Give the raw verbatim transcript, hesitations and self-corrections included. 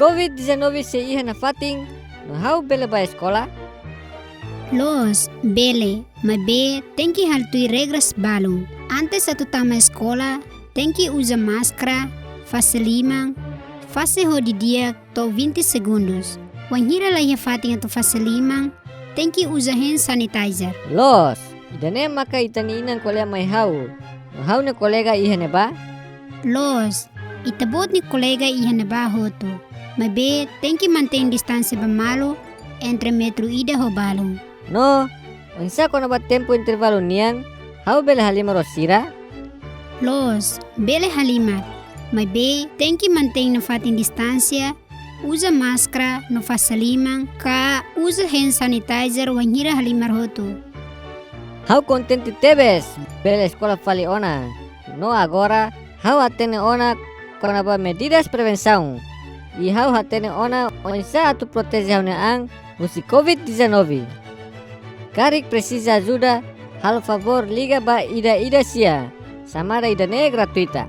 Covid dezanove sei iha nafatin, no ha'u bele bá eskola? Loos, bele, maibé tenke halo tuir regras balun. Antes atu tama eskola, tenke uza máskara, fase liman, fase ho di'ak to'o vinte segundus. Wainhira la iha fatin atu fase liman, tenke uza hand sanitizer. Loos, ida-ne'e maka ita-nia inan ko'alia mai ha'u, no ha'u-nia kolega iha ne'ebá? Loos, ita-boot nia kolega iha ne'ebá hotu. Maibé tenke mantein distánsia ba malu entre metru ida ho balun. No, oinsá kona-ba tempu intervalu nian, ha'u bele halimar ho sira? Loos, bele halimar. Maibé tenke mantein nafatin distánsia, uza máskara no fase liman, ka uza hand sanitizer wainhira halimar hotu. Ha'u kontente tebes bele eskola fali ona. No agora, ha'u hatene ona kona-ba medidas prevensaun. I ha'u hatene ona oinsá atu proteje ha'u-nia an husi Covid dezanove. Karik presiza ajuda, halo favór liga ba ida-idak sia. Xamada ida-ne'e gratuita.